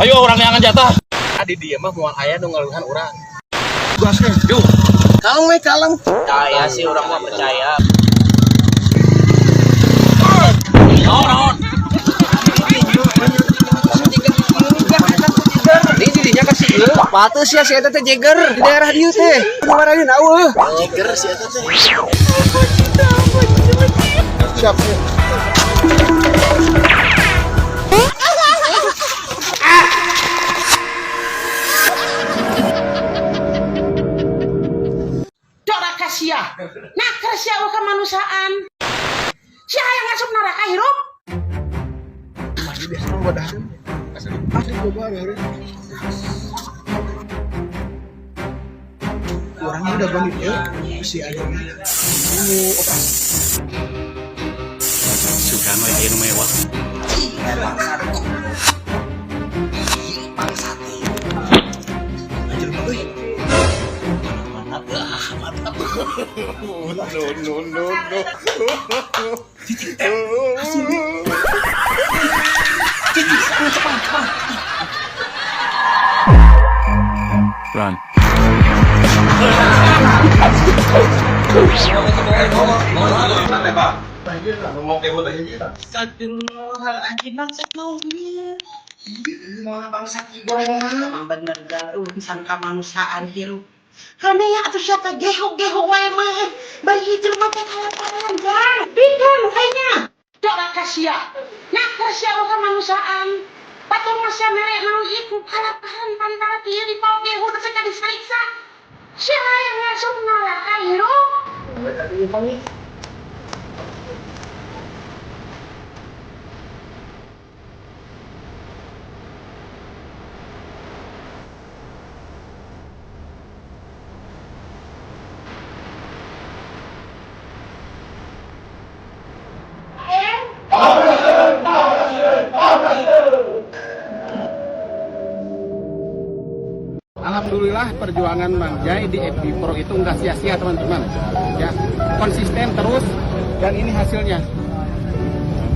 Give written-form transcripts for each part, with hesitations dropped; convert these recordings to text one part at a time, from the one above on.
Ayo urang neangan jatah. Di dieu mah moal aya nu ngaluhan urang. Gaskeun. Yuk. Kalem we kalem. Percaya sih orang mah percaya. Naon naon. Ini dirinya kasih ieu. Patut sia si eta teh jeger di daerah dieu teh. Kemarin eueuh. Jeger sih eta teh. Siap. Doraka sia. Naker sia wa kemanusiaan. Sia hayang asup neraka hirup. Masih biasa mah bodahan. Asli loba hari. Orangnya udah banget ya, si ayamnya. Ini operasi. Sugan we ieu nu mewah. Anjir euy. Mantap, ah, mantap. No no no no. Run. Bener dah urusan kemanusiaan hirup. Karena ya atuh siapa geho-geho wae mah. Bari jelema teh kalaparan jang. Bikeun kayaknya. Doraka sia. Naker sia wa kemanusiaan. Batur mah sia mere naon ieu ku kalaparan pantara ieu dipaok geho teh ka disariksa. Sia hayang asup neraka hirup. Alhamdulillah perjuangan Mang Jai di FB Pro itu nggak sia-sia teman-teman. Ya, konsisten terus dan ini hasilnya.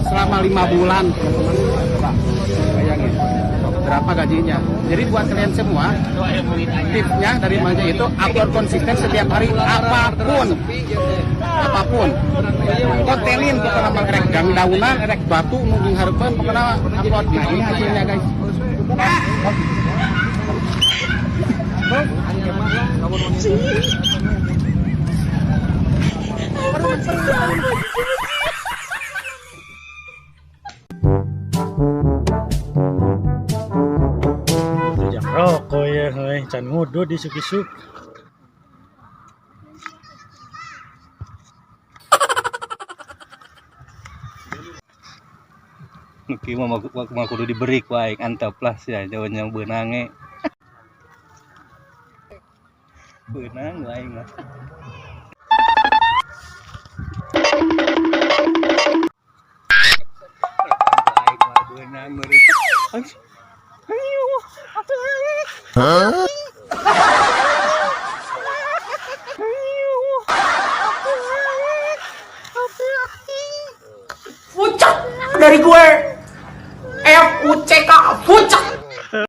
Selama 5 bulan teman-teman. Coba bayangin berapa gajinya. Jadi buat kalian semua, tipsnya dari Mang Jai itu upload konsisten setiap hari apapun. Apapun. Kontenin pokoknya mah rek gang daunan, rek batu nunggu hareupeun pokoknya upload. Nah, ini hasilnya guys. Jejak rokok ya, heuy, can ngudut isuk-isuk. Kieu mah mah kudu diberi ku aing antep lah sia jauhnya beunang ge. Beunang aing mah. Aing mah beunang meureun. Pucat dari gue.